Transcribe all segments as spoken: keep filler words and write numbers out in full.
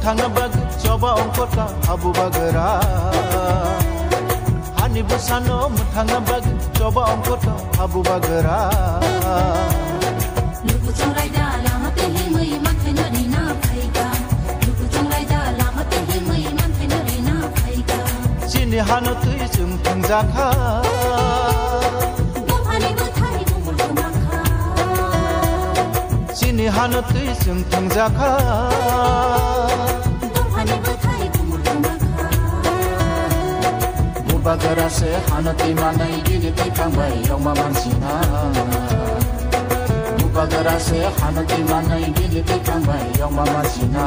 Thangna bagwi choba ongkota habu bagra. Hani bwsano mwthangna bagwi choba ongkota habu bagra. Luku chongraida lama te himwi manthai no rina phaika. Luku chongraida lama te himwi manthai no rina phaika. Chini hano twi chwng thwngjakha. Buphani bwthai bumul kwmakha. Chini hano twi chwng thwngjakha. Buphani bwthai bumul kwmakha. Bubagra se hano twi manai bini twi thangbai yongma mansina. Bubagra se hano twi manai bini twi thangbai yongma mansina.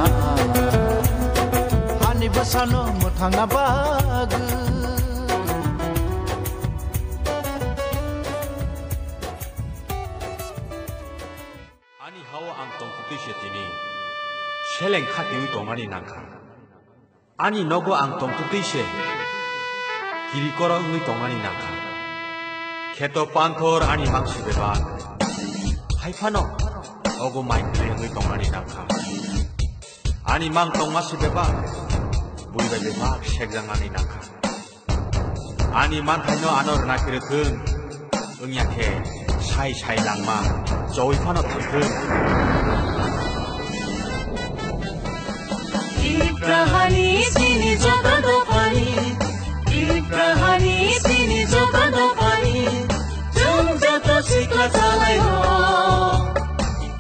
Hani bwsano mwthangna bagwi. Ani hao ang tongtwtwi se tini seleng khatiwi tongmani nangkha. Ani nogo ang tongtwtwi se kirikorok wngwi tongmani nangkha. Kheto panthor ani mangsi bebak, hai phano ogo mai kwrwi wngwi tongmani nangkha. Ani mang tongma si bebak, bui bai bebak sekjaknani nangkha. Ani manthaino ano rwna khe rwthwng, wngya khe sai sai langma chowi phano thangthwng. Tiprahani sini joto dophani, Tiprahani sini joto dophani, chwng joto sikla chalai ho.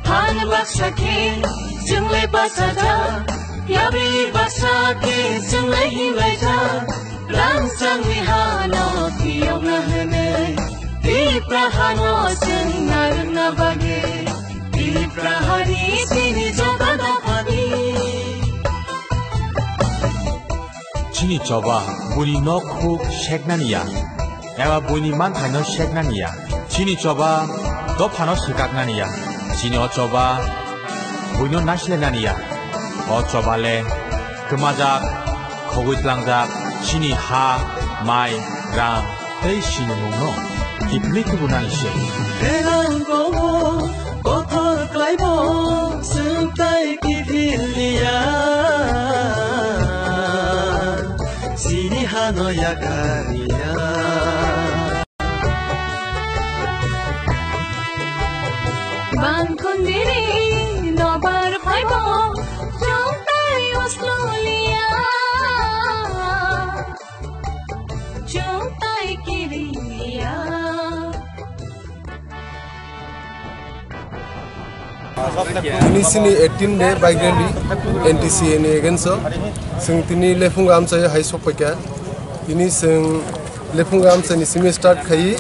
Han baksa khe chwng lai baksa ja, yabi baksa khe chwng lai hinlai ja. Rangchakni hano tiyokna hwnwi, Tipra hano chwng narwkna bagwi, Tipra hani sini joto dophani. Chini choba buini nok khuk seknani ya, eba buini manthaino seknani ya. Chini choba dophano swkaknani ya. Chini o choba buino naislainani ya. O choba le kwmajak, khogwi tlangjak chini ha, mai, rang tei sinimungno kiphilwi tubunani se. Berang tongo, kothor klaibo, swngtai kiphilya. Sini hano yakarya. Bangkundiri nobar phaibo, chongtai oslolia, chongtai kirilia. Tini sini eighteen day bike rally N T C A ni against o. Chwng tini Lephunga amchai hai sokpaikha. Tini chwng Lephunga amchai ni simi start khai.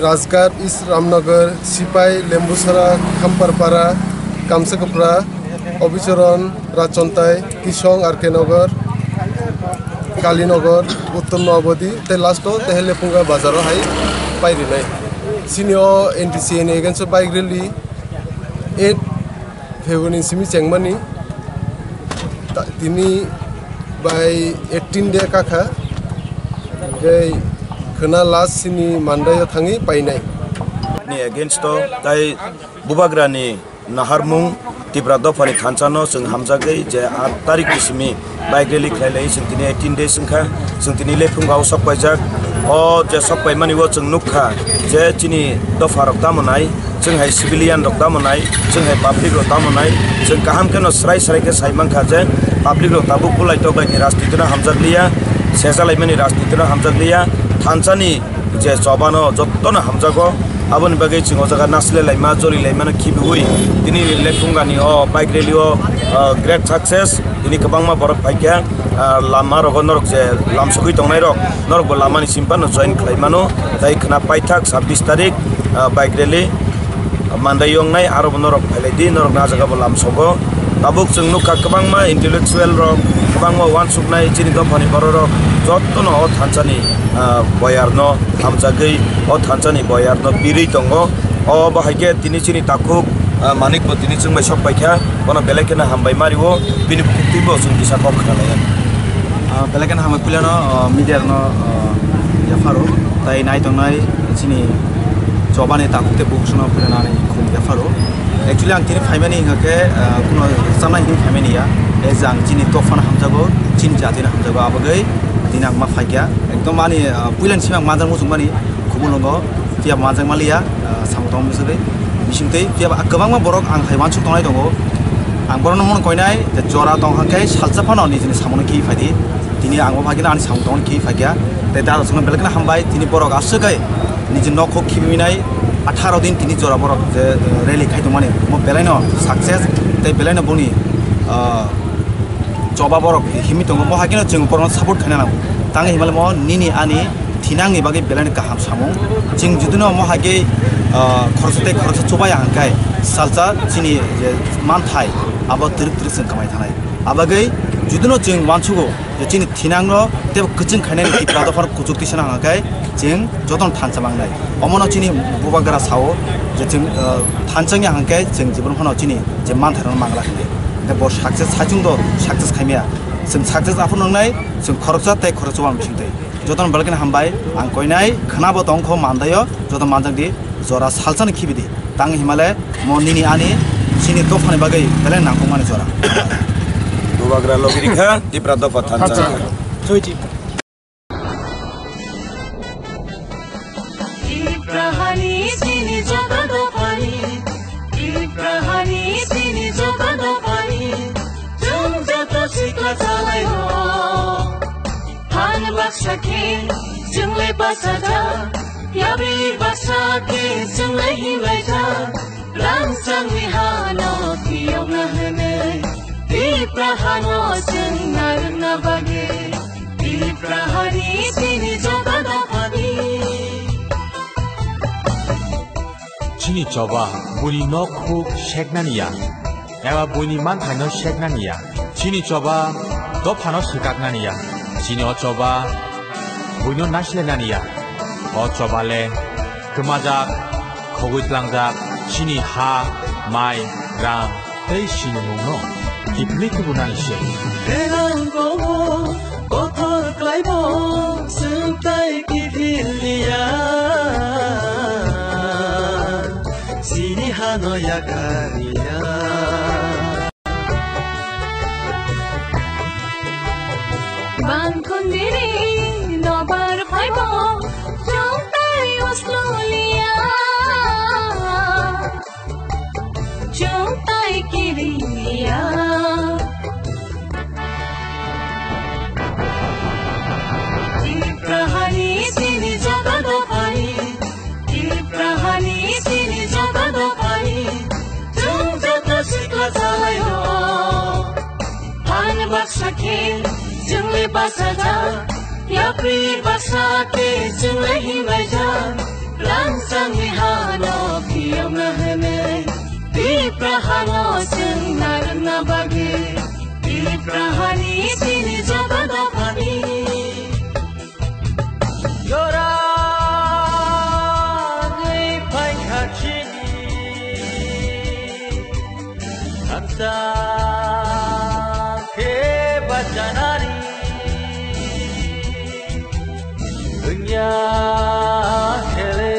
Rajgarh East, Ramnagar, Sipai, Lembusara, Khamparpara, Kamsakapra, Obichoron, Rajchontai, Kisong, R K Nagar, Kalinagar, Uttor Noabadi, tei last o tei Lephunga bazar o hai pai rinai. Sini o N T C A ni against o bike rally eight February ni simi chengmani, ta-, tini bai eighteen day kakha, hingke khwna last sini Mandai o thangwi painai. Ni against o tai Bubagra ni naharmung Tipra dophani thansa no chwng hamjagwi je aat tarik ni simi bike rally khlai lai, chwng tini eighteen days wngkha, chwng tini Lephunga o sok paijak. O je sok paimani o chwng nukha je chini dopha rok tamo nai, chwng hai civilian rok tamo nai, chwng hai public rok tamo nai, chwng kaham khe no srai srai khe sai mankha je public rok tabuk bulai toklai ni rajniti no hamjak liya, secha laimani rajniti no hamjak liya, thansa ni je choba no joto no hamjago. Aboni bagwi chwng o jaga nasilai laima, joli laima no khibiui tini Lephunga ni o bike rally o, ah, great success. Tini kwbangma borok phaikha, ah, lama rogo norok je lamsogwi tongnai rok, norok bo lama ni simi phano join khlai mano. Tai khwna paithak sabbish tarik, ah, bike rally Mandai wngnai, aro bo norok phailai di, norok na jaga bo lamsogo. Tabuk chwng nukha kwbangma intellectual rok, kwbangma uansuknai chini dophani borok rok, jotono o thansa ni, ah, boyar no hamjagwi, o thansa ni boyar no birwi tongo. O bo hai khe tini chini takhuk, ah, Manik bo tini chwng bai sok paikha, bono belai kheno hambai ma rio, bini bukhuk twibo chwng kisa kok khna lai. Ah, belai kheno hambai puilano, ah, media rokno, ah, yapharo, tai nai tongnai chini chobani takhuk tei bukhuk sono puilanani khum yapharo. Actually, ang tini phaimani hingkha khe, ah, kuno rwchapnai hwnwi phaimani ya. E je ang chini dophano hamjago, chini jatino hamjago, abagwi tini ang ma phaikha. Ekdom ani, ah, puilani simi ang manjak muchungmani, kubun longo, phiya manjak maliya, ah, samung tangma bisingtwi. Bisingtwi, phiya ba kwbangma borok ang hai uansuk tongnai tongo. Ang borokno mano koinai, je jora tong hwnkhe salsa phano nijini samungno khi phaidi. Tini ang bo phaikhe ani samung tongmani khi phaikha. Tei dada songno belai kheno hambai, tini borok aswk hai niji nok huk khibiminai atharo din tini jora borok je, eh, rally khai tongmani. Mo belaino success tei belaino boni, ah, choba borok himwi tongo. Mo haikhe no chwng borokno support khaina nango. Tangwi himale mo nini ani thinangni bagwi belaino kaham samung. Chwng judino mo haikhe, ah, khoroksa tei khoroksa chubaya hwnkhe salsa chini je manthai abo twrwk twrwk chwng kamai thanai. Abagwi judino chwng uansugo je chini thinangno teibo kwchwng khainani Tipra dophano kuchuk tisana hwnkhe chwng jotono thansa mangnai. Omono chini bubagra sao je chwng, ah, thansa wngya hwnkhe chwng jibon phano chini je manthairokno mangla hwnkhe. Tei bo success saichung do success khaimaya. Chwng success aphuru nwngnai, chwng khoroksa tei khoroksa uan bisingtwi. Jotono belai kheno hambai, ang koinai khwnabo tongkho mandaio, joto manjakdi, jora salsano khibidi. Tang himale mo nini ani chini dophani bagwi belai nangkukmani jora. Bubagra logi rikha, Tipra dopha thansa. Thansa. Joy Tipra. Tiprahani chini joto dophani, Tiprahani chini joto dophani, chwng joto sikla chalai ho. Han baksa khe chwng le bachajak, yapri baksa khe chwng le himlaijak. Rangchakni hano phiyokna hwnwi, Tipra hano chwng narwkna bagwi, Tipra hani chini joto dophani. Chini choba buini nok huk seknani ya, eba buini manthaino seknani ya. Chini choba dophano swkaknani ya. Chini o choba buino naislainani ya. O choba le kwmajak, khogwi tlangjak, chini ha, mai, rang, tei sinimungno kiphilwi tubunani se. Berang tongo, kothor klaibo, chwng tai kiphil liya. Chini hano yakar liya. Bangkundiri nobar phaibo, chwng tai uslulia, chwng tai kirilia. Tiprahani chini joto dophani, Tiprahani chini joto dophani, chwng joto sikla chalai ho. Han baksa khe chwng le bachajak, yapri baksa khe chwng le himlaijak. Rangchakni hano phiyokna hwnwi, Tipra hano chwng narwkna bagwi, Tipra hani chini joto dophani. Jora wngwi phaikha chini thansa khe bachanani. Wngya khele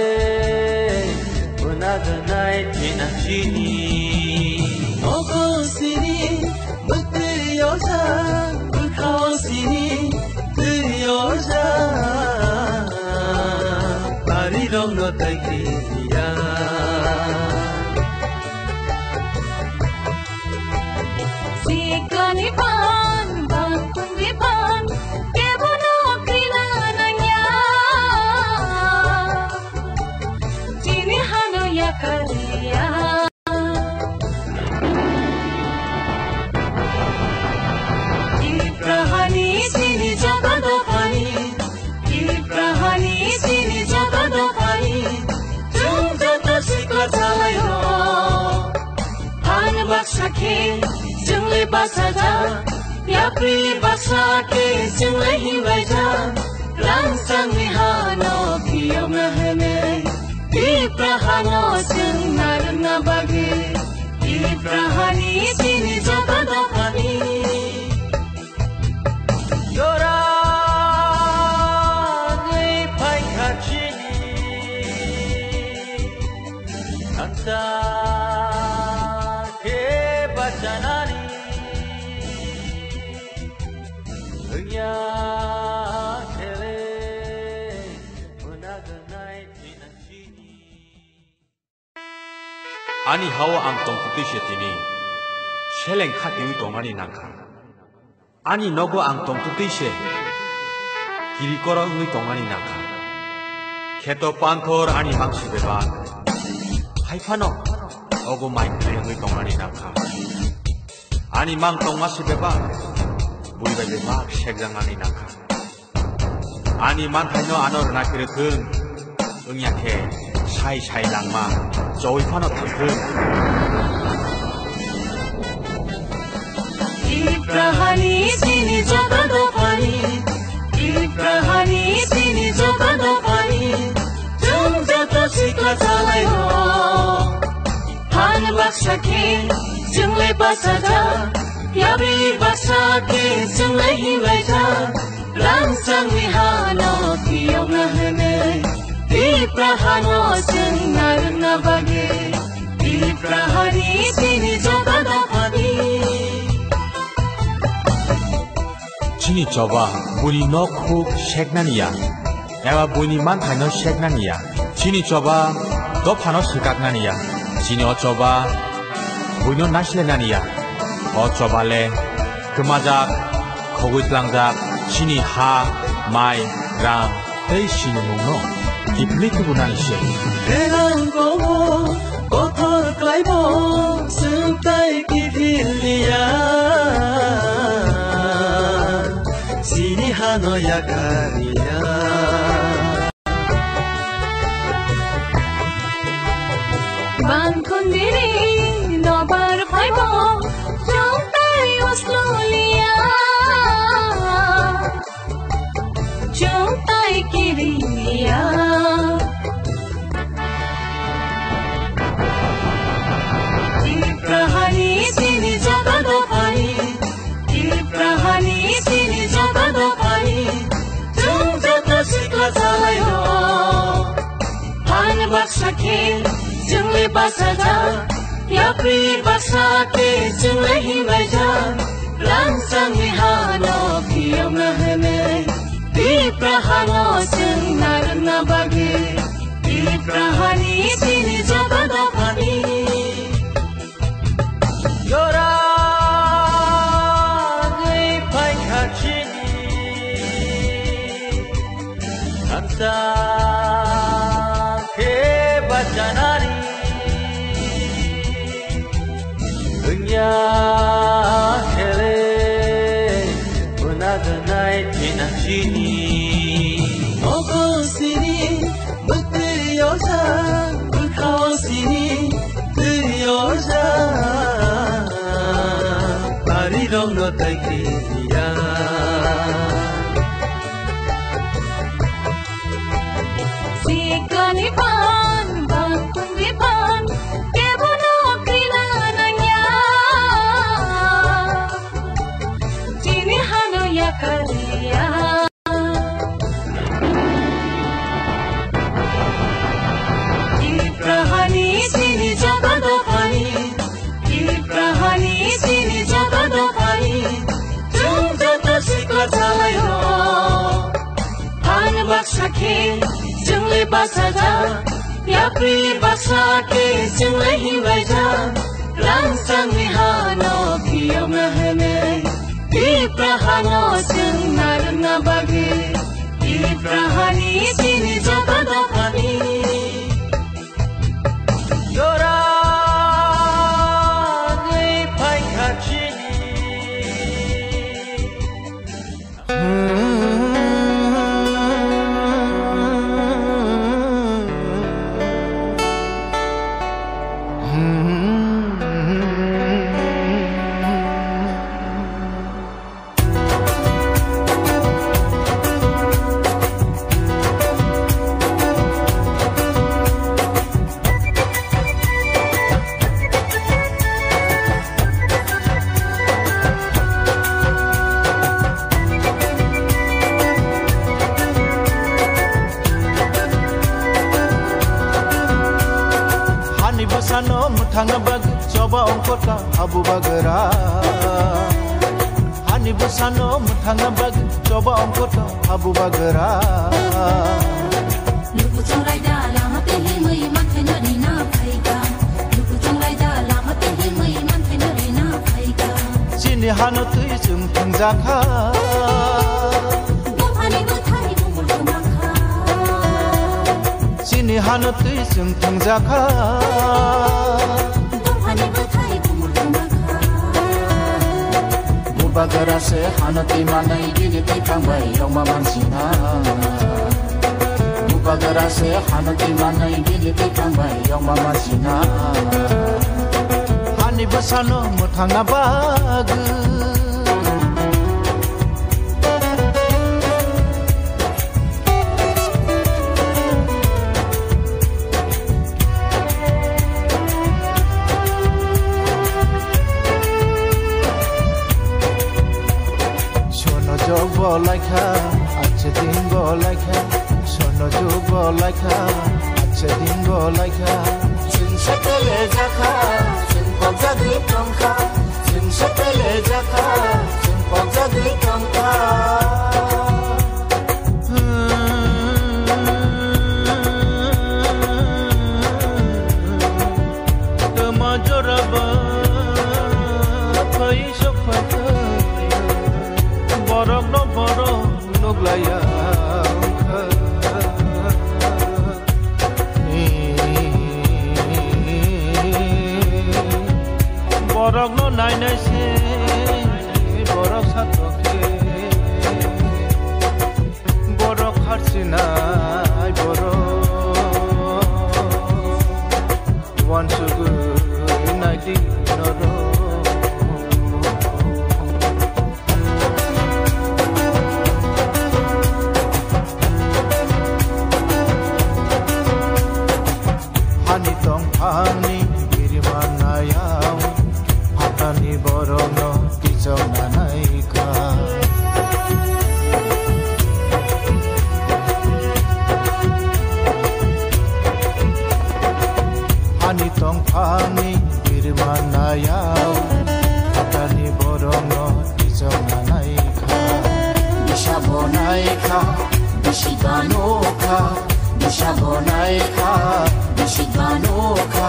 unaganai china chini. Nogo sini bwtwi oja, bwkhao sini twi oja. Ari rongno tai kiriya. Sikani pan, bangkungni pan, kebono kina nanya. Chini hano yakaliya. Tiprahani chini joto dophani, Tiprahani chini joto dophani, chwng joto sikla chalai ho. Han baksa khe chwng le bachajak, yapri baksa khe chwng le himlaijak. Rangchakni hano phiyokna hwnwi, Tipra hano chwng narwkna bagwi, Tipra hani chini joto dophani. Jora wngwi phaikha chini thansa. Ani hao ang tongtwtwi se tini seleng khatiwi tongnani nangkha. Ani nogo ang tongtwtwi se kirikorok wngwi tongnani nangkha. Kheto panthor ani mangsi bebak, hai phano ogo mai kwrwi wngwi tongnani nangkha. Ani mang tongma se bebak, bui bai bebak sekjaknani nangkha. Ani manthaino ano rwna khe rwthwng, wngya khe sai sai langma choi phano thangthwng. Tiprahani chini joto dophani, Tiprahani chini joto dophani, chwng joto sikla chalai rok. Phan baksa khe chwng le bachajak, yapri baksa khe chwng le himlaijak. Rangchakni hano phiyokna hwnwi, Tipra hano chwng narwkna bagwi, Tipra hani chini joto dophani. Chini choba buini nok huk seknani ya, eba buini manthaino seknani ya. Chini choba dophano swkaknani ya. Chini o choba buino naislenani ya. O choba le kwmajak, khogwi tlangjak, chini ha, mai, rang tei sinimungno kiphilwi tubu nani se. Berang tongo, kothor klaibo, chwng tai kiphil liya. Chini hano yakar liya. Bangkundiri nobar phaibo, chwng tai uslu liya. Chwng tai kiriya. Tiprahani chini joto dophani, Tiprahani chini joto dophani, chwng joto sikla chalai rok. Phan baksa khe chwng le bachajak, yapri baksa khe chwng le himlaijak. Rangchakni hano phiyokna hwnwi, Tipra hano chwng narwkna bagwi, Tipra hani chini joto dophani. Jora wngwi phaikha chini Thansa khe bachanani wngya khele bunaganai thinang chini. Nogo sini bwtwi oja, bwkhao sini twi oja. Ari rongno tai kiriya. Sikani pan, bangkungni pan, kebono kina nanya. Chini hano yakariya. Tiprahani chini joto dophani, Tiprahani chini joto dophani, chwng joto sikla chalai rok. Phan baksa khe chwng le bachajak, yapri baksa khe chwng le himlaijak. Rangchakni hano phiyokna hwnwi, Tipra hano chwng narwkna bagwi, Tipra hani chini joto dophani. Jora wngwi phaikha chini. Hani bwsano mwthangna bagwi choba ongkota habu bagra. Hani bwsano mwthangna bagwi choba ongkota habu bagra. Lukuchung raida lama tei himwi makheno rina phaikha. Lukuchung Hano twi chwng thwngjakha. Buphani bwthai bumul kwmakha. Chini hano twi chwng thwngjakha. Buphani bwthai bumul kwmakha. Bubagra se hano twi manai bini twi thangbai yongma mansina. Bubagra se hano twi manai bini twi thangbai yongma mansina. Hani bwsano mwthangna bagwi. Sono jok bo laikha, ache din bo laikha. Sono jok bo laikha, ache din bo laikha. Chwng se pele jakha, chwng kok jagwi tongkha. Chwng se pele jakha, chwng kok jagwi tongkha. Tama jora ba phai sok phai. Borok no borok nuk laya wngkha. Borok no nai nai se borok satok khe. Borok harsinai borok uansugwi naidi norok. Hani tongphangni biriman nayao, phatani borokno kichongna naikha. Hani tongphangni biriman nayao, phatani borokno kichongna naikha. Bisa bo naikha, bisi ganokha. Bisa bo naikha, bisi ganokha,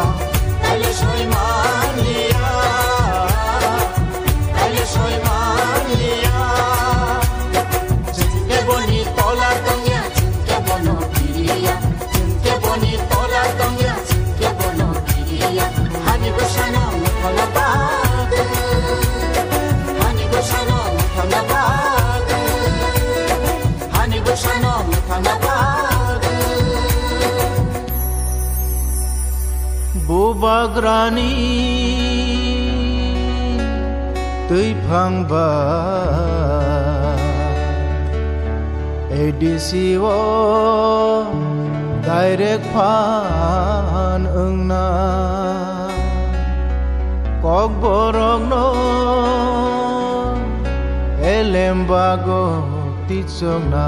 taile soi manliya, taile soi manliya. Chwng khe boni tola tongya, chwng khe bono kiriya, chwng khe boni tola tongya, chwng khe bono kiriya. Hani bwsano mwthangna bagwi, hani bwsano mwthangna bagwi. Hani bwsano mwthangna bagwi. Bubagrani twiphang ba A D C o direct phan wngna. Kokborokno elem bago tichokna,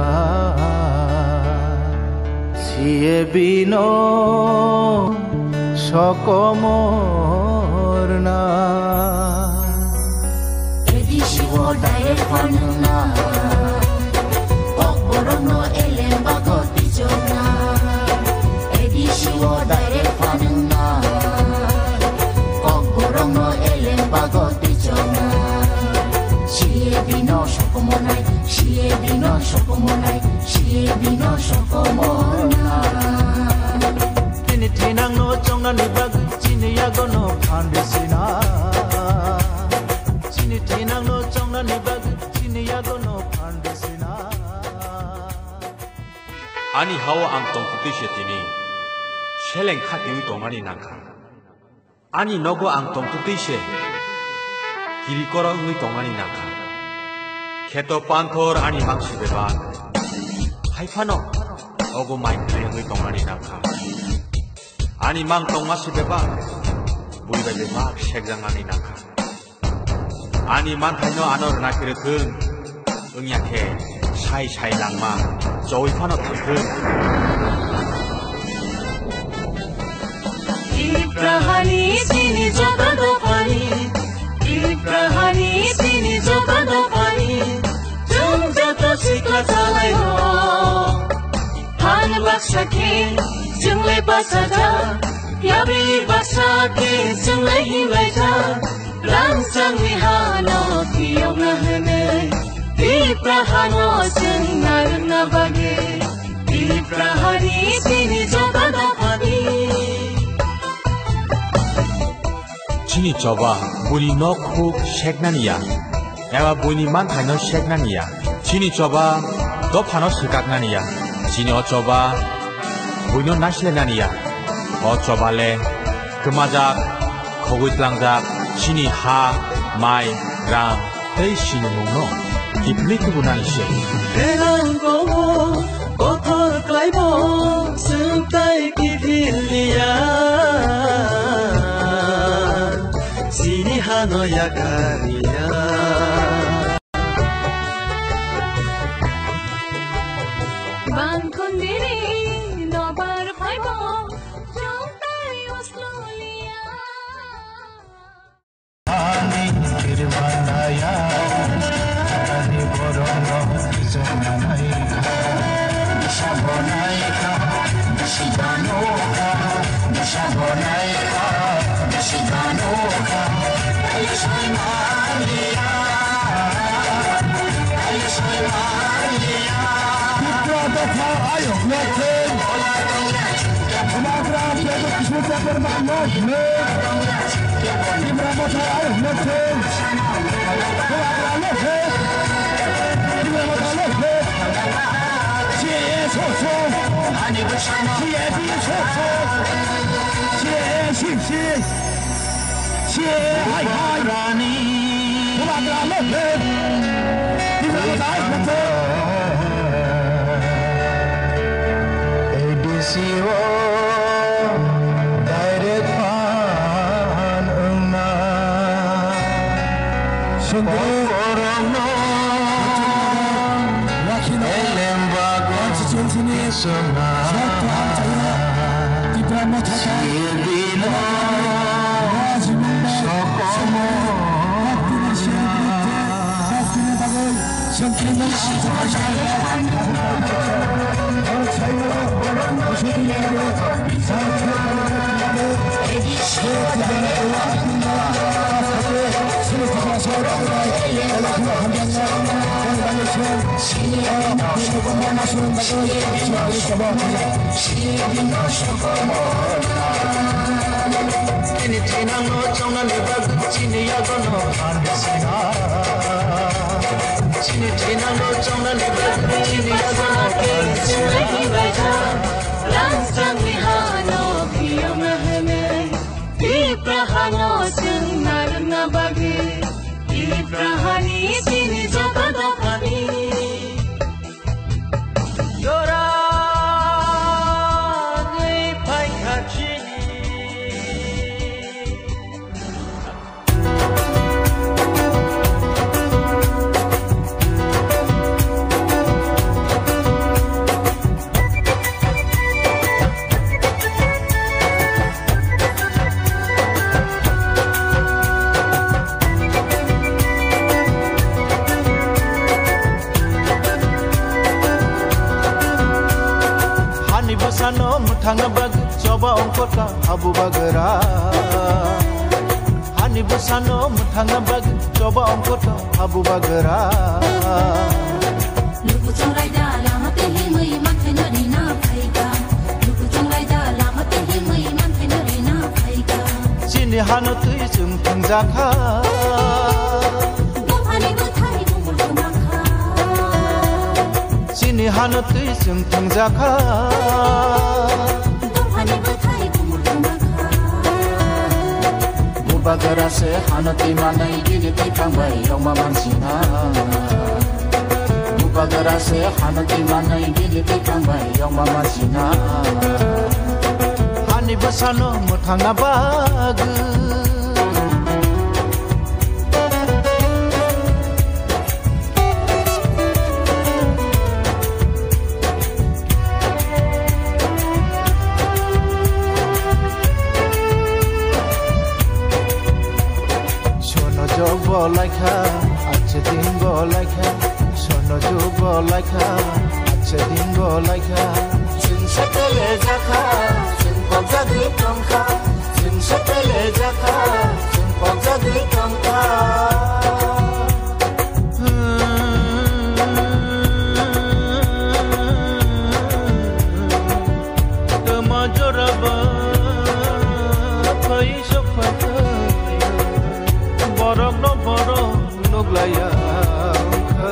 C A B no sokomorna. A D C o direct phan wngna, kokborokno elem bago tichokna. A D C o direct phan wngna, kokborokno elem bago tichokna. C A B no sokomonai, C A B no sokomonai, C A B no sokomorna. Chini thinangno chongnani bagwi chini yagono phan risina. Chini thinangno chongnani bagwi chini yagono phan risina. Ani hao ang tongthokti se tini seleng khakiwi tongnani nangkha. Ani nogo ang tongthokti se kirikorok wngwi tongnani nangkha. Kheto panthor ani mangsi bebak, haiphano ogo mai kwrwi wngwi tongnani nangkha. Ani mang tongma si bebak, bui bai bebak sekjaknani nangkha. Ani manthaino ano rwna khe rwthwng, wngya khe sai sai langma chowi phano thangthwng. Tiprahani chini joto dophani, Tiprahani chini joto dophani, chwng joto sikla chalaio. Han baksa khe chwng lai bachajak, yabi baksa khe chwng lai hinlaijak. Langchangni hano phiyokna hwnwi, Tipra hano chwng narwkna bagwi, Tipra hani chini choba dophani. Chini choba buini nok huk seknani ya, eba buini manthaino seknani ya. Chini choba dophano swkaknani ya. Chini o choba buino naislenani ya. O choba le kwmajak, khogwi tlangjak chini ha, mai, rang tei sinimungno kiphilwi tubunani se. Berang komo kothor klaimo chwng tai kiphilliya, chini hano yakarliya. Bangkundiri nobar phaibo chwng tai usluliya. Ani kirmanaya, ani borokno kichongna naikha. Sabo naikha, sijanokha, sabo naikha, sijanokha. Ayo soimaliya, ayo soimaliya. Tipra dopha ayok naikha. Bubagra Bredot Kishore Debbarma no hwnwi, Tipra Motha ayok no hwnwi, Bubagra no hwnwi, Tipra Motha no hwnwi, C A A so so, C A B so so, C A A si si. Hai, hai. Bubagra no hwnwi. Bubagra no hwnwi. A D C o direct phan wngna. Sundri. Kokorokno elem bagwi songna. Tipra Motha. Sibino sokomo. Chini thinangno chongnani bagwi chini yagono phan sina. Chini thinangno chongnani bagwi chini yagono phan sina. Langchangni hano phiyokna hwnwi, Tipra hano chwng narwkna bagwi, Tipra hani chini joto dophani. Jora wngwi phaikha chini. Hani bwsano mwthangna bagwi choba ongkota habu bagra. Hani bwsano mwthangna bagwi choba ongkota habu bagra. Luku chongraida lama tei himwi manthai no rina phaikha. Luku chongraida lama tei himwi manthai no rina phaikha. Chini hano twi chwng thwngjakha. Buphani bwthai bumul kwmakha. Chini hano twi chwng thwngjakha. Buphani bwthai bumul kwmakha. Bubagra se hano twi manai bini twi thangbai yongma mansina. Bubagra se hano twi manai bini twi thangbai yongma mansina. Hani bwsano mwthangna bagwi. Sono jok bo laikha, ache din bo laikha. Sono jok bo laikha, ache din bo laikha. Chwng satele jakha, chwng kok jagwi tongkha. Chwng satele jakha, chwng kok jagwi tongkha. Borokno borok nuklaiya wngkha.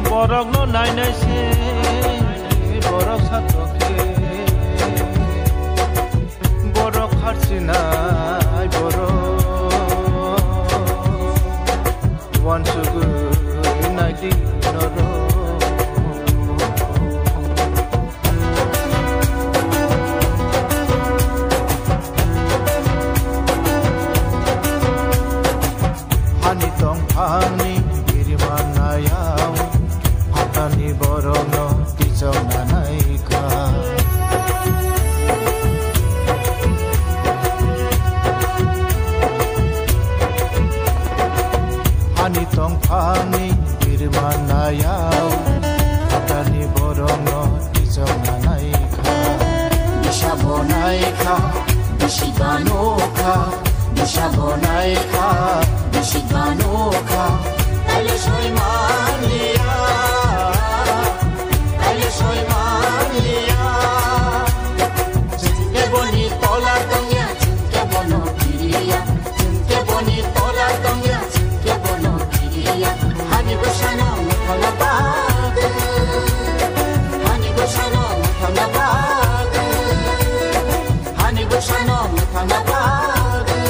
Borokno nainai se borok satok khe. Borok kharchinai borok. Uansugwi naidi norok. Hani tongphangni biriman nayao, phatani borokno tichokna naikha. Hani tongphangni birma nayao, phatani borokno tichokna naikha. Bisa bo naikha, bisi ganukha, bisa bo naikha, bisi ganukha. Taile soi manya, taile soi manya. Chwng khe boni tola tongya, chwng khe bono kiriya, chwng khe boni tola tongya, chwng khe bono kiriya. Hani bwsano mwthangna bagwi, hani bwsano mwthangna bagwi, hani bwsano mwthangna bagwi.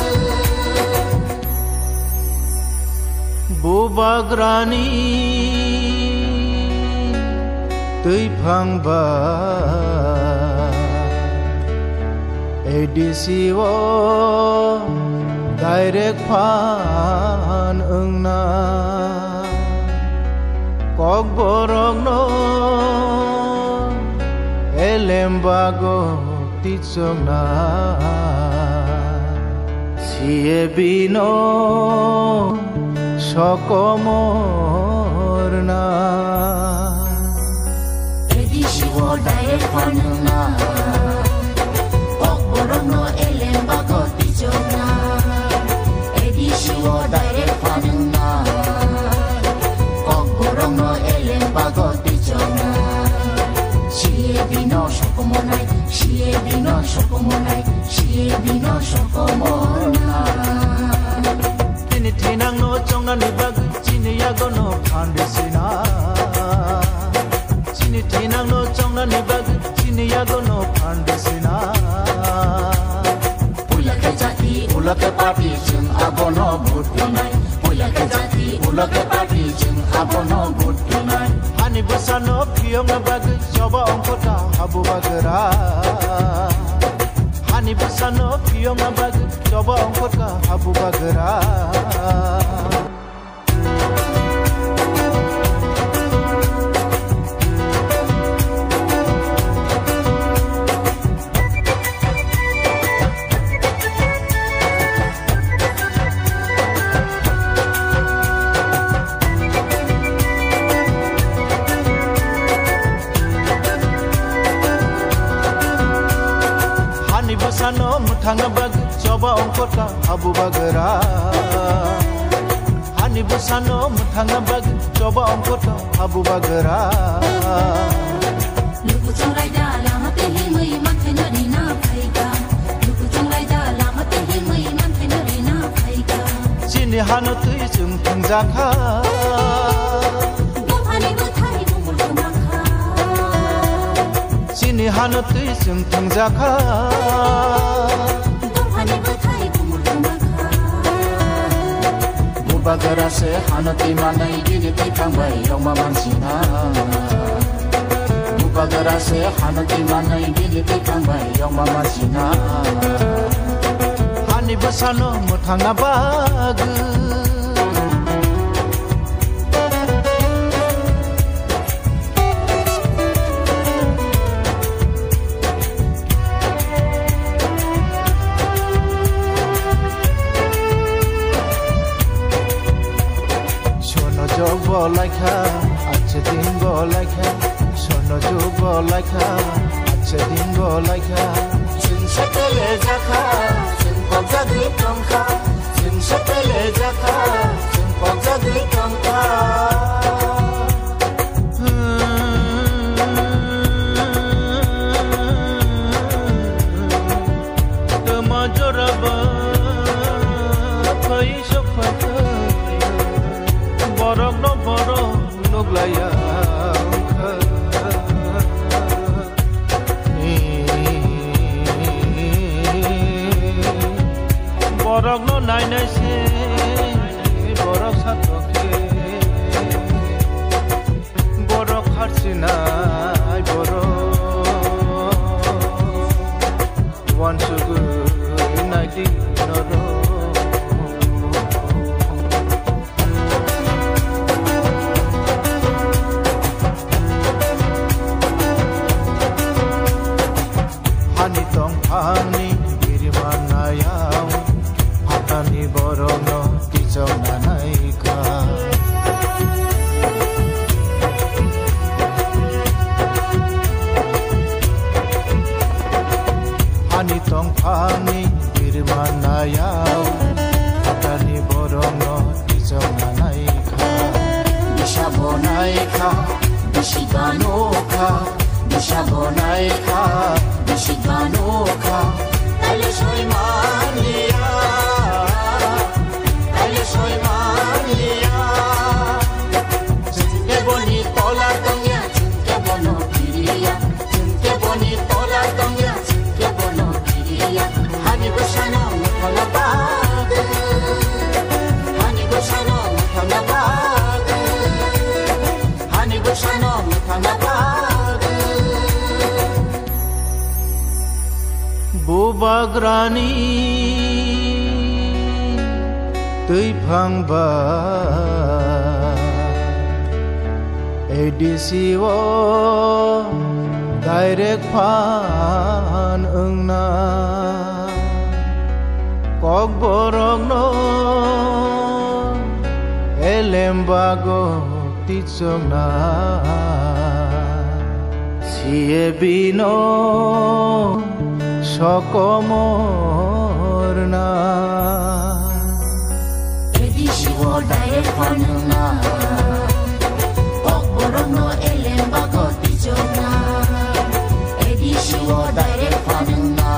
Bubagrani twiphang ba A D C o direct phan wngna. Kokborokno elem bago tichokna, C A B no sokomorna. A D C o direct phanwngna, Kokborokno elem bago tichokna. A D C o direct phanwngna, Kokborokno elem bago tichokna. C A B no sokomornai, C A B no sokomornai, C A B no sokomornai. Chini thinangno chongnani bagwi chini yagono phan risina. Chini thinangno chongnani bagwi chini yagono phan risina. Puila khe jati, ulo khe party, chwng abono vote rwnai. Puila khe jati, ulo khe party, chwng abono vote rwnai. Hani bwsano phiyokna bagwi choba ongkhorkha habu bagra. Hani bwsano phiyokna bagwi choba ongkhorkha habu bagra. Hani bwsano mwthangna bagwi choba ongkhorkha habu bagra. Hani bwsano mwthangna bagwi choba ongkhorkha habu bagra. Lukuchung raida lama tei himwi manthaino rina phaikha. Lukuchung raida lama tei himwi manthaino rina phaikha. Chini hano twi chwng thwngjakha. Dophani bwthai bumul kwmakha. Chini hano twi chwng thwngjakha. Dophani bwthai bumul kwmakha. Bubagra se hano twi manai bini twi thangbai yokma mansina. Bubagra se hano twi manai bini twi thangbai yokma mansina. Hani bwsano mwthangna bagwi. Sono jok bo laikha, ache din bo laikha. Sono jok bo laikha, ache din bo laikha. Chwng sepele jakha, chwng kok jagwi tongkha. Chwng sepele jakha, chwng kok jagwi tongkha. Borokno borok nuklaiya wngkha. Borokno nainai se borok satokhe. Borok kharchinai borok. Wansugwi naidi norok. Hani tongphangni birman nayao, phatani borokno tichokna naikha. Hani tongphangni birman nayao, phatani borokno tichokna naikha. Bisa bo naikha, bisi ganokha, bisa bo naikha, bisi ganokha. Taile soi manya, taile soi manya. Chwng khe boni tola tongya, chwng khe bono kiriya. Chwng khe boni tola tongya, chwng khe bono kiriya. Hani bwsano mwthangna bagwi, hani bwsano mwthangna bagwi, hani bwsano mwthangna bagwi. Bubagrani twiphang ba A D C o direct phan wngna, Kokborokno elem bago tichokna, C A B no sokomorna. A D C o direct phan wngna, Kokborokno elem bago tichokna. A D C o direct phan wngna,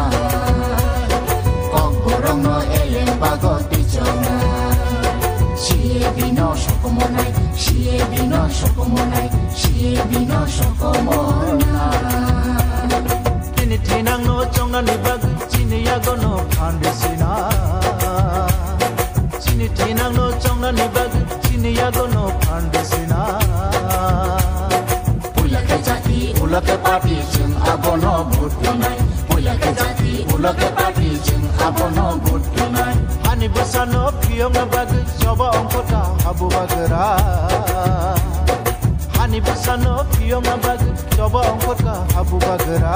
Kokborokno elem bago tichokna. C A B no sokomornai, C A B no sokomornai, C A B no sokomorna. Chini thinangno chongnani bagwi chini yagono phan risina. Chini thinangno chongnani bagwi chini yagono phan risina. Puila khe jati, ulo khe party, chwng abono vote rwnai. Puila khe jati, ulo khe party, chwng abono vote rwnai. Hani bwsano phiyokna bagwi choba ongkhorkha habu bagra. Hani bwsano phiyokna bagwi choba ongkhorkha habu bagra.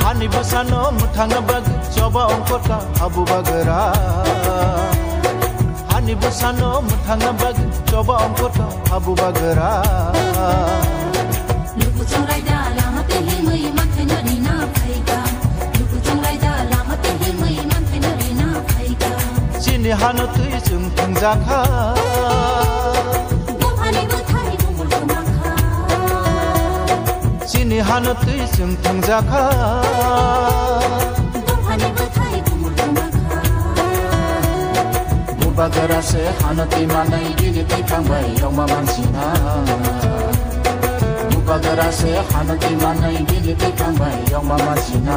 Hani bwsano mwthangna bagwi choba ongkhorkha habu bagra. Hani bwsano mwthangna bagwi choba ongkhorkha habu bagra. Luku chongraida lama tei himwi manthai no rina phaikha. Luku chongraida lama tei himwi manthai no rina phaikha. Chini hano twi chwng thwngjakha. Dophani bwthai bumul kwmakha. Chini hano twi chwng thwngjakha. Dophani bwthai bumul kwmakha. Bubagra se hano twi manai bini twi thangbai yokma mansina. Bubagra se hano twi manai bini twi thangbai yokma mansina.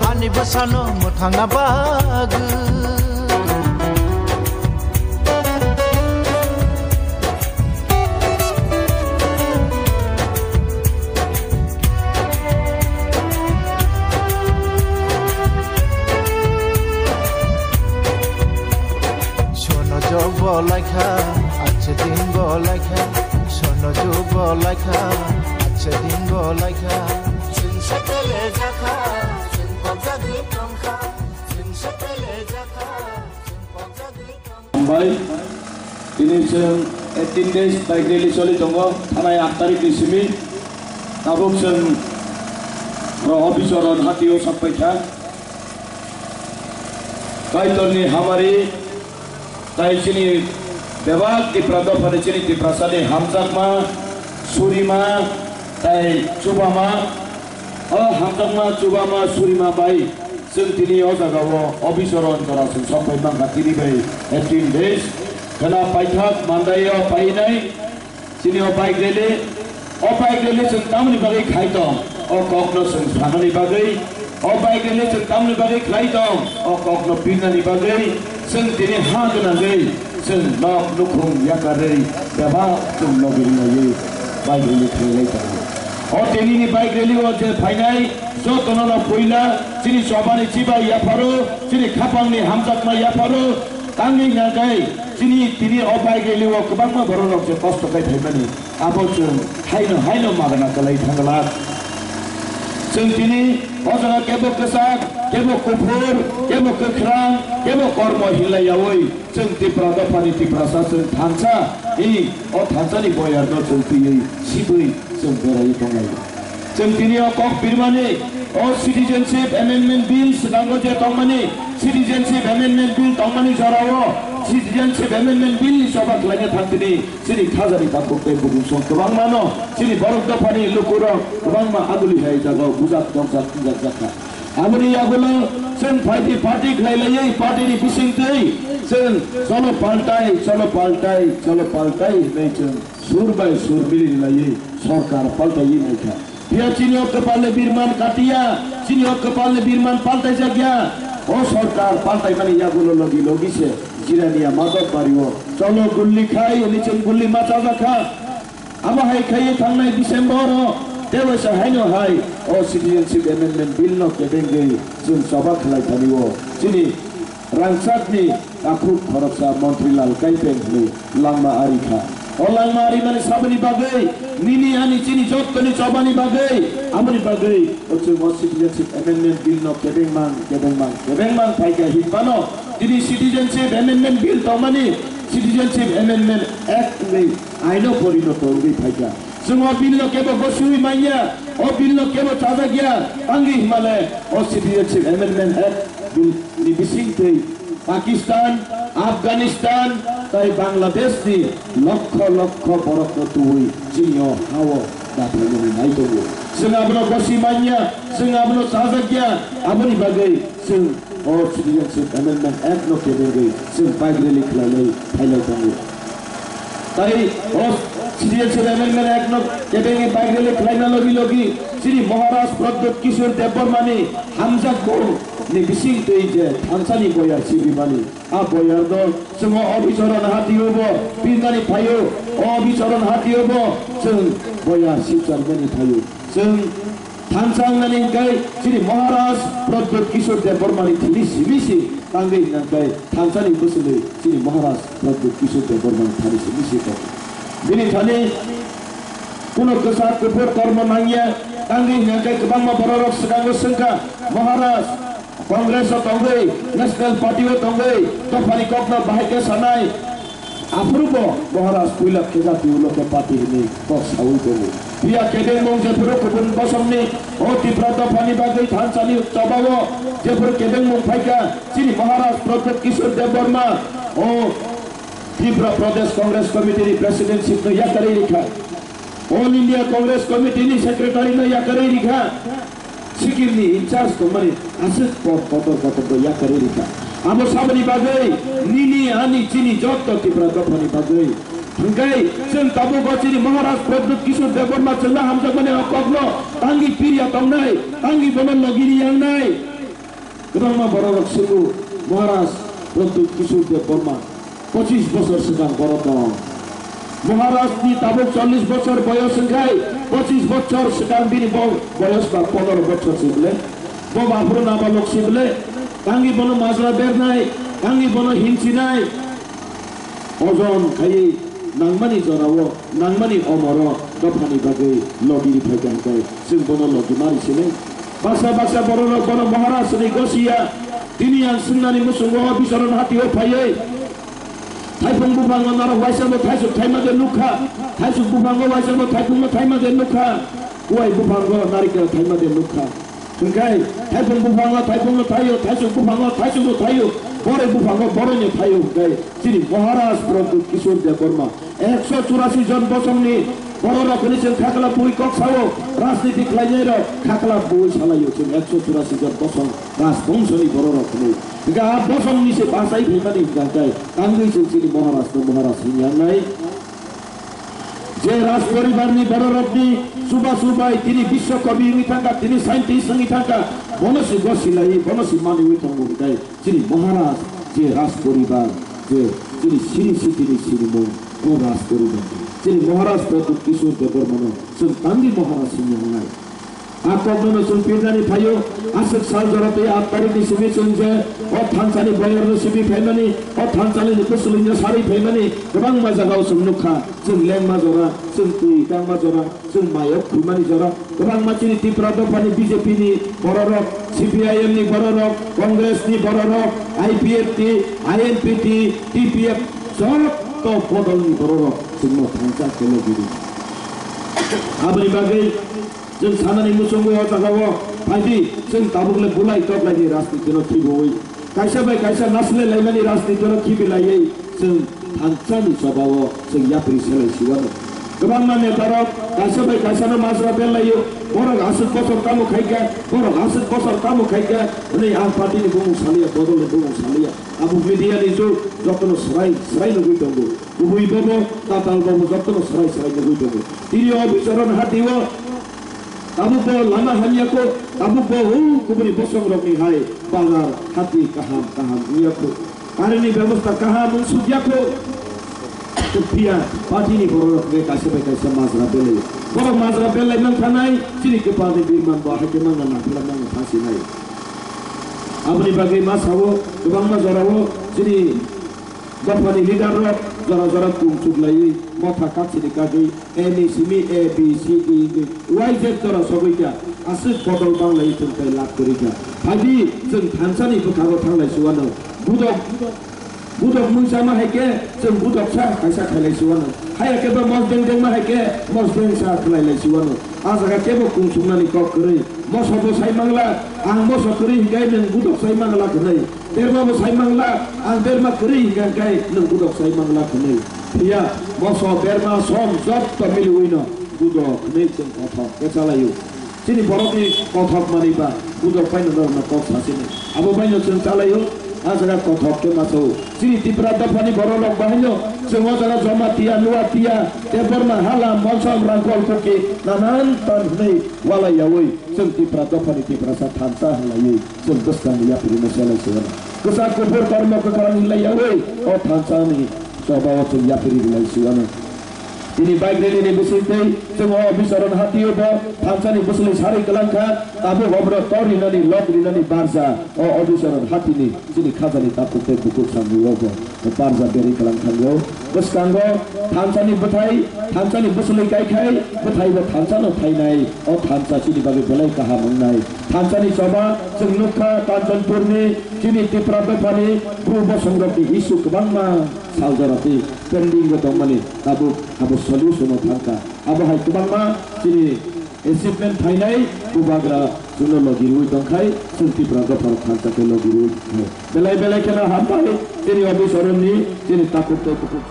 Hani bwsano mwthangna bagwi. Sono jog bo laikha, ache din bo laikha. Sono jog bo laikha, ache din bo laikha. Chwng sakale Tini chwng eighteen days bike rally choli tongo, thanai aat tarikh ni simi. Tabuk chwng ro office o ron hati o sak paikha. Kaitor ni hamari tai chini bebak Tipra dopha ni chini Tiprasa ni hamjakma, surima, tai chubama. O hamjakma, chubama, surima bai chwng tini o jaga o office o ron jora chwng sok pai mankha tini bai eighteen days. Khwna paithak Mandai o painai chini o bike rally. O bike rally chwng tamoni bagwi khai tong, o kokno chwng sanani bagwi. O bike rally chwng tamoni bagwi khlai tong, o kokno pirnani bagwi. Chwng tini ha gwnangwi chwng nok nukhung yakarwi bebak chwng logi ringlaiwi bike rally khlailai tongo. O tinini bike rally o je phainai jotono no puila chini chobani chibai yapharo, chini khapangni hamjakma yapharo, tangwi hwnkhe chini tini o bike rally o kwbangma borok rok je kosto khai phaimani. Abo chwng haino haino magna kwlai thangla. Chwng tini o jaga kebo kwchak, kebo kuphur, kebo kwkhrang, kebo kormo hinlai yaui chwng Tipra dophani Tiprasa chwng thansa, i o thansani boyarno chwng twiwi sibwi chwng berai tonglai. Chwng tini o kok pirmani, o Citizenship Amendment Bill swkango je tongmani, Citizenship Amendment Bill tongmani jorao Citizenship Amendment Bill ni choba khlaina thang tini. Chini khajani takhuk tei bumung song kwbangmano chini borok dophani lukurok kwbangma aguli hai jagao bujak tongsa twngjak jakha. Aboni yagulo chwng phaidi party khlai laiwi party ni bisingtwi chwng cholo paltai, cholo paltai, cholo paltai hinwi chwng sur bai sur mili laiwi sorkar paltaiwi naikha. Phiya chini o kwpal ni birman katiya, chini o kwpal ni birman paltai jakya. O sorkar paltai mani yagulo logi logi se Jirania Madhobari o cholo gulli khai hwnwi chwng gulli ma chajakha. Abo hai khaiwi thangnai December o tei waisa haino hai o Citizenship Amendment Bill no kebengwi chwng choba khlai thani o chini rangchakni takhuk khoroksa Montri Lal Kaipeng hwnwi langma ari kha. O langma ari mani saboni bagwi nini ani chini jottoni chobani bagwi aboni bagwi o chwng o Citizenship Amendment Bill no kebengmang kebengmang kebengmang phaikha hinphano tini Citizenship Amendment Bill tongmani Citizenship Amendment Act hwnwi aino porinoto wngwi phaikha. Chwng o bill no kebo gosiwi manya, o bill no kebo chajakya, tangwi himale o Citizenship Amendment Act bill ni bisingtwi Pakistan, Afghanistan tai Bangladesh ni lokho lokho borok no tuwi chini o ha o dathai mani nai tongo. Chwng abono gosi manya, chwng abono chajakya, aboni bagwi chwng o Citizenship Amendment Act no kebengwi chwng bike rally khlailai phailai tongo. Tai o Citizenship Amendment Act no kebengwi bike rally khlaina logi logi chini Maharaj Pradyut Kishore Debbarma ni hamjakmung ni bisingtwi je thansa ni boyar sibimani, a boyar no chwng o obichoron hati o bo pirnani phaio, o obichoron hati o bo chwng boyar sibcharmani phaio. Chwng thansa wngnani hwnkhe chini Maharaj Pradyut Kishore Debbarma ni thini simi si tangwi hwnkhe thansa ni bwswlwi chini Maharaj Pradyut Kishore Debbarma ni thani simi si tongo. Bini thani kuno kwchak kuphur kormo nangya, tangwi hwnkhe kwbangma bororok swkango swngkha, Maharaj, Congress o tongwi, National Party o tongwi, dophani kokno bahai khe sanai. Aphuru bo Maharaj puila khe jati ulo khe party hwnwi kok saui tongo. Phiya kebengmung jephuru kubun bosongni o Tipra dophani bagwi thansani chobao jephuru kebengmung phaikha, chini Maharaj Pradyut Kishore Debbarma o Tripura Pradesh Congress Committee ni presidentship no yakarwi rikha. All India Congress Committee ni secretary no yakarwi rikha. Sikkim ni in charge tongmani aswk pok kotor kotor bo yakarwi rikha. Abo saboni bagwi nini ani chini jotto Tripura dophani bagwi. Hwnkhe chwng tabuk o chini Maharaj Pradyut Kishore Debbarma chwngno hamjakmani o kokno tangwi pirya tongnai, tangwi bono logi riyangnai. Kwbangma bororok swngo, Maharaj Pradyut Kishore Debbarma pochis bosor swkang borok tong. Maharaj ni tabuk chollish bosor boyos wngkhai, pochis bosor swkang bini bo-, boyos ba pondro bosor se bwle. Bo baphuru nabalok se bwle. Tangwi bono majra bernai, tangwi bono hinchinai. Ojon khaiwi nangmani jorao, nangmani omoro dophani bagwi logi riphaikha hwnkhe chwng bono logi mari sini. Baksa baksa bororok bono Maharaj hwnwi gosiya. Tini ang swngnani muchungo o bicharon hatio phaiwi Thaipung buphango norok waisa bo thaisuk thaima de nukha. Thaisuk buphango waisa bo thaipungno thaima de nukha. Kuwai buphango narikel thaima de nukha. Hwnkhe thaipung buphango thaipungno thaio, thaisuk buphango thaisukno thaio, boroi buphango boroino thaio hwnkhe chini Maharaj Pradyut Kishore Debbarma ekso churasi jon bosongni bororok hwnwi chwng khakla bui kok sao, rajniti khlainairok khakla bui salaio chwng ekso churasi jon bosong rajbongshoni bororok hwnwi. Hwnkhe a bosongni se bachai phaimani hwnkha hwnkhe tangwi chwng chini Maharajno Maharaj hwnwi yangnai. Je Raj poribarni bororokni chubachu bai tini biswa kobi wngwi thangkha, tini scientist wngwi thangkha, bono se gosilai, bono se maniwi tongo hwnkhe chini Maharaj je Raj poribar, je chini siri sitini sinimung, o Raj poribar. Chini Maharaj Pradyut Kishore Debbarmano chwng tangwi Maharaj hwnwi wngnai. A kokno no chwng pirnani phaio, aswk sal jora tei aat tarikni simi chwng je o thansani boyarno sibi phaimani, o thansalini bwswlwino sarwi phaimani kwbangma jagao chwng nukha. Chwng lengma jora, chwng twi tangma jora, chwng mayok khulmani jora, kwbangma chini Tipra dophani B J P ni bororok, C P I M ni bororok, Congress ni bororok, I P F T, I N P T, T P F, jotto bodolni bororok chwngno thansa kelo giri. Aboni bagwi chwng sanani muchungo o jagao phaidi, chwng tabukle bulai toklaini rajnitino khibiwi, kaisa bai kaisa nasilai laimani rajnitino khibilaiwi chwng thansani chobao chwng yapri selai siwano. Kwbangma netarok kaisa bai kaisano majra berlaio, borok aswk bosor tamo khaikha, borok aswk bosor tamo khaikha hwnwi ang party ni bumung saliya, bodol ni bumung saliya. Abo media ni jug, jotono swrai swrai nugwi tongo. Kubui bobo, tatal bobo, jotono swrai swrai nugwi tongo. Tini o bicharon hati o tabuk bo lama hamya kho, tabuk bo huk kubuni bosong rokni hai bazar hati kaham kaham wngya kho. Current ni bebosta kaham wng sukya kho. Phiya party ni borok rok hwnkhe kaisa bai kaisa majra belai. Borok majra belai man thanai, chini kwpal ni birman bo hai khe mangna nangphila mangna phasinai. Aboni bagwi ma sao, kwbangma jorao chini dophani leader rok jora jora kung chuklaiwi motha kaksini kagwi A ni simi A, B, C, D, wngwi Y Z jora sogwi kha, aswk bodol banglaiwi chwng tei lab kwrwi kha. Phaidi chwng thansani bwkhango thanglai suwano. Budok, budok mungsa ma hai khe chwng budok sa kaisa khailai suwano. Haya khe ba mosdeng deng ma hai khe mosdeng sa khlailai suwano. A jaga kebo kung chuknani kok kwrwi. Moso bo sai mangla, ang moso kwrwi hinkhe nwng budok sai mangla hwnwi. Berma bo sai mangla, ang berma kwrwi hinkhe nwng budok sai mangla hwnwi. Phiya, moso, berma, som, jotto miliwino budok hwnwi chwng kothok khe chalaio. Chini borokni kothok manwi ba budok baino norokno kok sasini. Abo baino chwng chalaio, a jaga kothok khe masa-o. Chini Tipra dophani bororok bahaino chwng o jaga Jamatia, Nuatia, Debbarma, Hala, Molsom, Rangkhol, Kuki, nanan tan hwnwi walai yaui. Chwng Tipra dophani Tiprasa thansa halaiwi chwng bwskangni yapri no selai se wano. Kwchak kuphur kormo kwkharang hinlai yaui o thansani chobao chwng yapri rilai se wano. Tini bike rally ni bisingtwi chwng o Bicharon hatio bo thansani bwswlwi sarwi kwlang kha, tabuk oborok tor rinani lok rinani barja o Bicharon hatini chini khajani takhuk tei bukhuk samung o bo. Barja berwi kwlang thango. Bwskango thansani bwthai, thansani bwswlwi kaikhai, bwthaibo thansano thainai. O thansa chini bagwi belai kaham wngnai. Thansani choba chwng nukha Kanchanpurni chini Tipra dophani bru bosongrokni issue kwbangma saljorati pending o tongmani tabuk abo solution o thangkha. Abo hai kwbangma chini achievement phainai bubagra chwngno logi rwui tongkhai, chwng Tipra dopharok thansa khe logi rwui tongkhai. Belai belai kheno hambai chini office oroni chini takhuk tei bukhuk.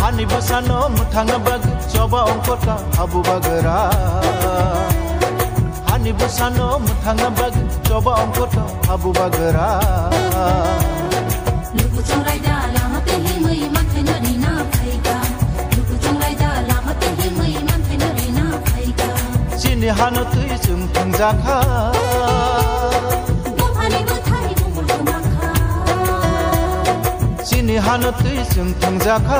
Hani bwsano mwthangna bagwi choba ongkota habu bagra. Hani bwsano mwthangna bagwi choba ongkota habu bagra. Luku chongraida lama tei himwi manthai no rina phaikha. Luku chongraida lama tei himwi manthai no rina phaikha. Chini hano twi chwng thwngjakha. Buphani bwthai bumul kwmakha. Chini hano twi chwng thwngjakha.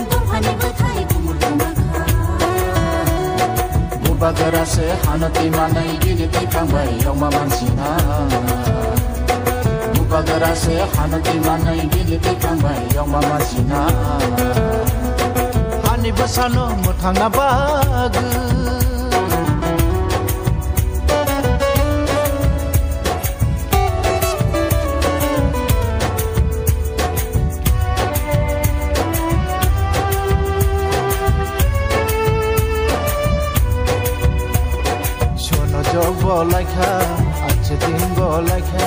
Buphani bwthai bumul kwmakha. Bubagra se hano twi manai bini twi phang bai yongma mansina. Bubagra se hano twi manai bini twi phang bai yongma mansina. Hani bwsano mwthangna bagwi. Sono jog bo laikha, ache din bo laikha.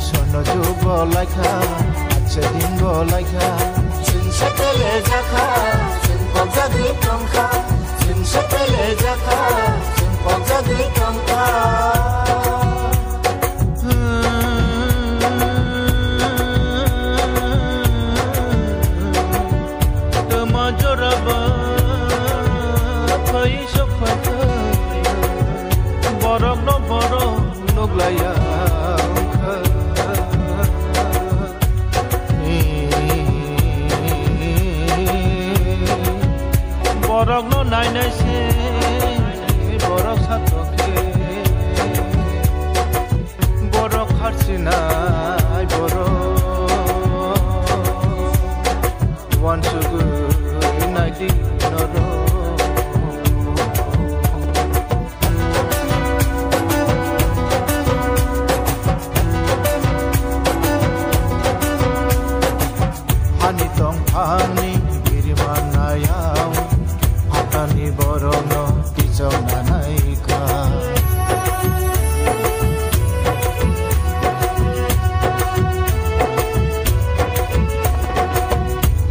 Sono jog bo laikha, ache din bo laikha. Chwng se pele jakha, chwng kok jagwi tongkha. Chwng se pele jakha, chwng kok jagwi tongkha. Tama jora ba phai sok phai thai, borok no borok nuk laiya wngkha. Borok no nai nai se borok satok khe. Borok harsinai borok uansugwi naidi norok. Hani tongphangni biriman nayao, phatani borokno tichok nanai kha.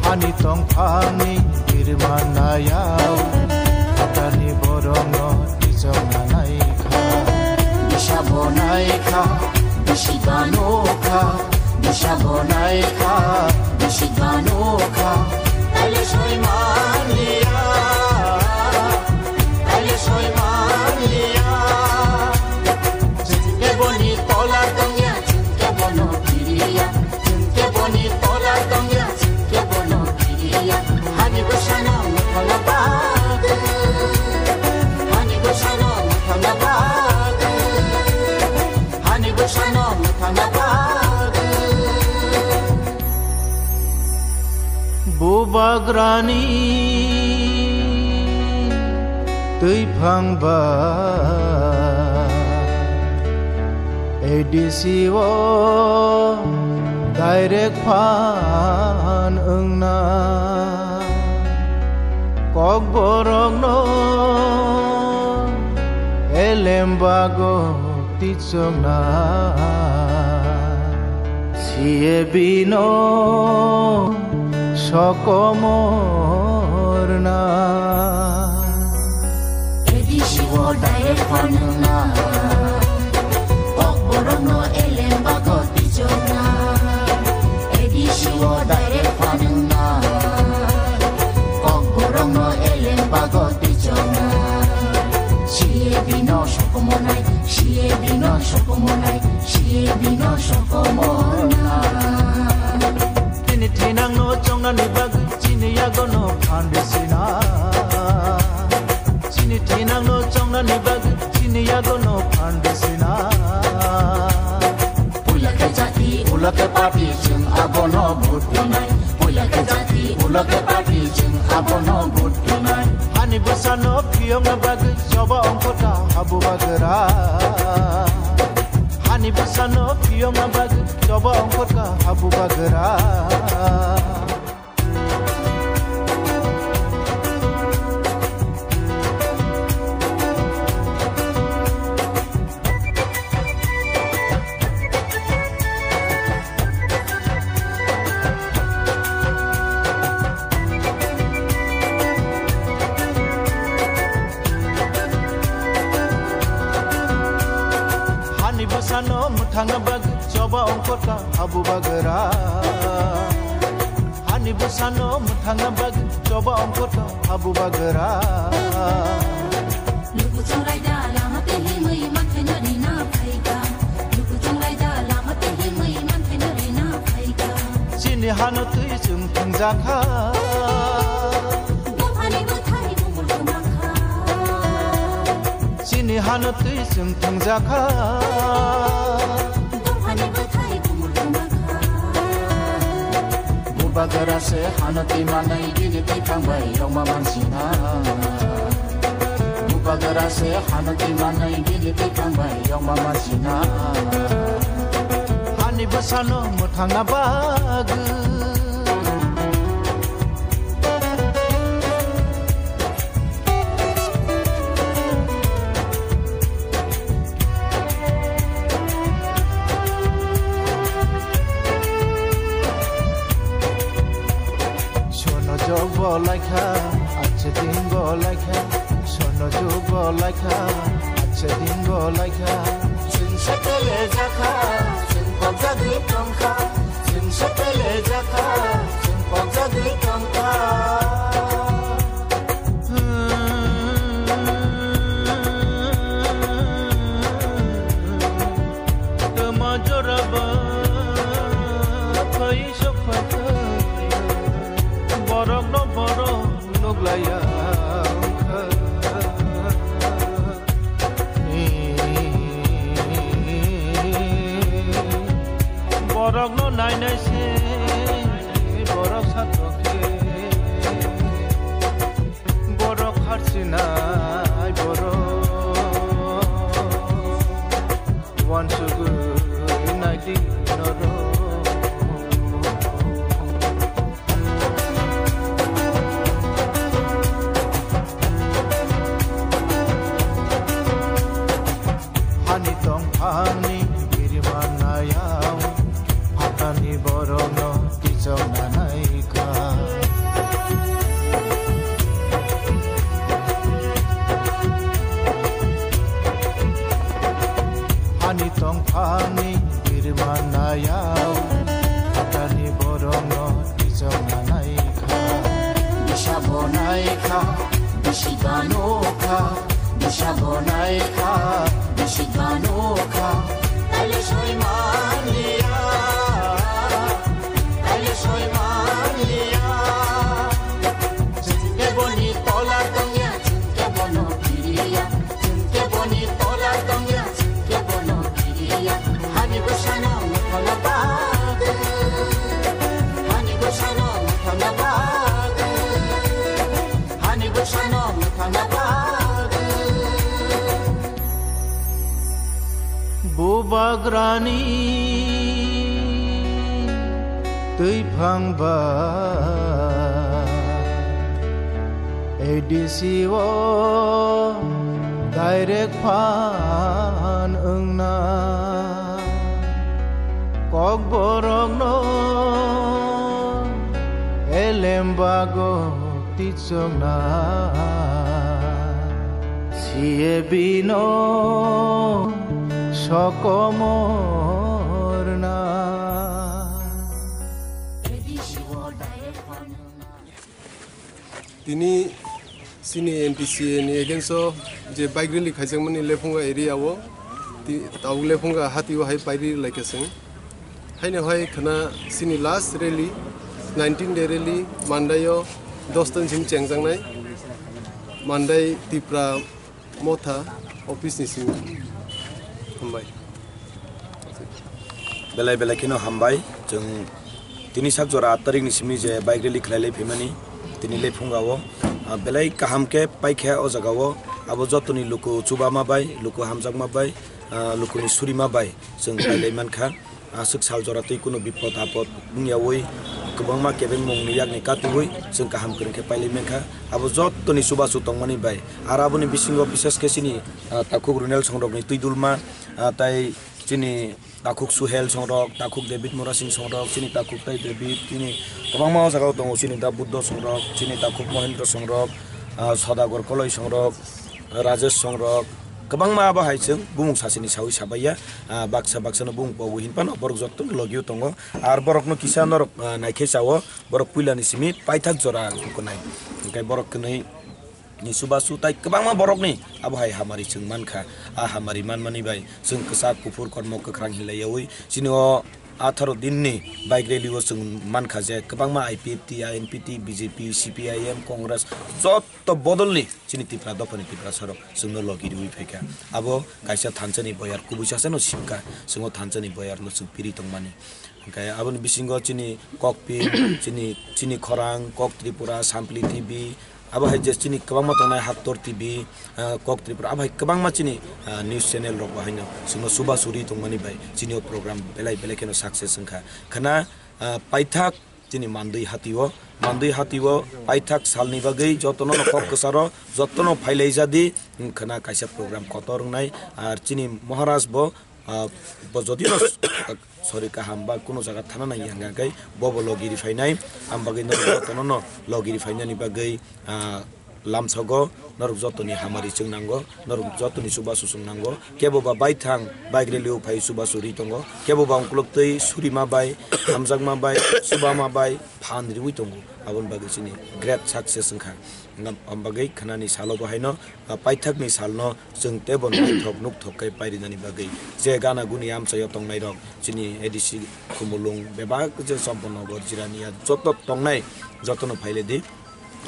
Hani tongphangni biriman nayao, phatani borokno tichok nanai kha. Bisa bo nai kha, bisi gano kha. Bisa bo nai kha, bisi gano kha. Taile soi man liya, taile soi man liya. Chwng khe boni tola tongya, chwng khe bono kiriya. Chwng khe boni tola tongya, chwng khe bono kiriya. Hani bwsano mwthangna bagwi, hani bwsano mwthangna bagwi. Hani bwsano mwthangna bagwi. Bubagrani twiphang ba A D C o direct phan wngna. Kokborokno elem bago tichokna, C A B no sokomorna. A D C o direct phan wngna, kokborokno elem bago tichokna. A D C o direct phan wngna, kokborokno elem bago tichokna. C A B no sokomonai, C A B no sokomonai, C A B no sokomona. Chini thinangno chongnani bagwi chini yagono phan risina. Chini thinangno chongnani bagwi chini yagono phan risina. Puila khe jati, ulo khe party, chwng abono vote rwnai. Puila khe jati, ulo khe party, chwng abono vote rwnai. Hani bwsano phiyokna bagwi choba ongkhorkha habubagra. Hani bwsano phiyokna bagwi choba ongkhorkha habubagra. Hani bwsano mwthangna bagwi choba ongkhorkha habubagra. Hani bwsano mwthangna bagwi choba ongkhorkha habubagra. Lukuchung raida lama tei himwi mankhaino rina phaikha. Lukuchung raida lama tei himwi mankhaino rina phaikha. Chini hano twi chwng thwngjakha. Buphani bwthai bumul kwmakha. Ni hano twi chwng thwngjakha. Dophani bwthai bumung tongmakha. Bubagra se hano twi manai bini twi thangbai yokma mansina. Bubagra se hano twi manai bini twi thangbai yokma mansina. Hani bwsano mwthangna bagwi. Sono jog bo laikha, ache din bo laikha. Sono jog bo laikha, ache din bo laikha. Chwng se tele jakha, chwng kok jagwi tongkha. Chwng se tele jakha, chwng kok jagwi tongkha. Tama joraba phai sokha, borok no borok nuklaiya wngkha. Borok no nainai se borok satokhe. Borok harsinai borok wansugwi naidi norok. Hani tongphangni biriman nayao, phatani borokno kichokna naikha. Hani tongphangni biriman nayao, phatani borokno kichokna naikha. Bisa bo naikha, bisi ba nukha. Bisa bo naikha, bisi ba nukha, taile soi manliya, taile soi manliya. Chwng khe boni tola tongya, chwng khe bono kiriya, chwng khe boni tola tongya, chwng khe bono kiriya. Hani bwsano mwthangna bagwi, hani bwsano mwthangna bagwi. Hani bwsano mwthangna bagwi. Bubagrani twiphang ba A D C o direct phan wngna. Kokborokno elem bago tichokna, C A B no sokomorna. Tini chini M T C A ni against o je bike rally khaijakmani Lephunga area o, ti-, tabuk Lephunga hati o hai pairi lai khe chwng. Haino hai khwna chini last rally, nineteen day rally, Mandai o dos ton simi chengjaknai, Mandai Tipra Motha office ni simi. Hambai. Belai belai kheno hambai. Chwng tini sak jora aat tarikh ni simi je bike rally khlai lai phaimani, tini Lephunga o, ah, belai kaham khe paikha o jaga o. Abo jotoni luku chubama bai, luku hamjakma bai, ah, lukuni surima bai chwng pailai mankha. Aswk sal jora twi kunu bipod apod wngyawi kwbangma kebengmung ni yakni katuwi chwng kaham kwrwng khe pailai mankha. Abo jotoni chubachu tongmani bai. Aro aboni bisingo bishesh khe chini, ah, takhuk Runel songrokni twi dulma, ah, tai chini takhuk Suhel songrok, takhuk David Murasing songrok, chini takhuk tai David, chini kwbangma o jaga o tongo, chini da Buddho songrok, chini takhuk Mohendro songrok, ah, Sodagar Koloi songrok, Rajesh songrok, kwbangma abo hai chwng bumung sasini sawi sabaiya, ah, baksa baksa no bumung pogo hinphano borok joto no logi o tongo, ar borok no kisa norok, ah, naikhe chao, borok puila ni simi paithak jora hukunai, hwnkhe borok kwnwi ni chubachu tai kwbangma borokni abo hai hamari chwng mankha. A hamari manmani bai chwng kwchak kuphur kormo kwkhrang hinlaiyawi chini o atharo dinni bike rally o chwng mankha je kwbangma I P F T, I N P T, B J P, C P I M, Congress, jotto bodolni chini Tipra dophani Tiprasarok chwngno logi riwi phaikha. Abo kaisa thansani boyar kubui sasano sipkha, chwngno thansani boyarno chwng piri tongmani. Hwnkhe aboni bisingo chini Kokpin, chini, chini khorang, Kok Tripura, Sampli T V, abo hai je chini kwbangma tongnai Haktor T V, ah, Kok Tripura, abo hai kwbangma chini, ah, news channel rok bo haino chwngno chubachu ri tongmani bai chini o program belai belai kheno success wngkha. Khwna, ah, paithak chini Mandwi hatio, Mandwi hatio paithak salni bagwi jotono no kok kwcharo jotono phailaijadi, wngkhwna kaisa program kotor wngnai. Ar chini Maharaj bo, ah, bo jodi no sorry kaham ba kuno jaga thana nang yang khe bo bo logi ri phainai, am bagwi norok jotono no logi ri phainani bagwi, ah, lamsogo norok jotoni hamari chwng nango, norok jotoni chubachu chwng nango, kebo ba baithang bike rally o phai chubachu ri tongo, kebo ba ungkuluk twi surima bai, hamjakma bai, chubama bai phan riwi tongo, aboni bagwi chini great success wngkha. Am bagwi khwnani salo bo haino, ah, paithakni salno chwng teibo naithok nukthok khe pairinani bagwi je gana guni amchaio tongnairok chini A D C Khumulwng bebak je Champaknagar, Jirania joto tongnai jotono phailedi.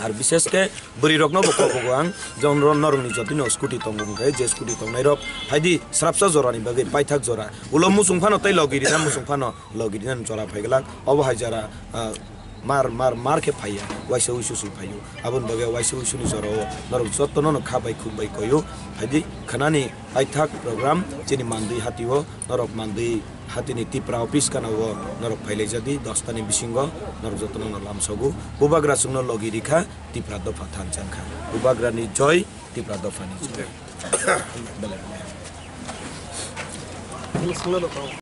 Ar bishesh khe bwrwi rokno bo kobogo ang, jong ro-, norokni jotino scooty tongo hwnkhe je scooty tongnairok phaidi srapsa jorani bagwi paithak jora ulo muchung phano tei logi rina muchung phano logi rina jora phaiglak obo hai jora, ah, mar mar mar khe phaiya, waisa uisu sui phaio. Aboni bagwi waisa uisuni jorao norok jotono no kha bai khuk bai koio. Phaidi khwnani paithak program chini Mandwi hatio, norok Mandwi hatini Tipra office gana o norok phailaijadi, dos tani bisingo norok jotono no lamsogo. Bubagra chwngno logi rikha, Tipra dopha thansa wngkha. Bubagrani joy, Tipra dophani joy. Belai belai.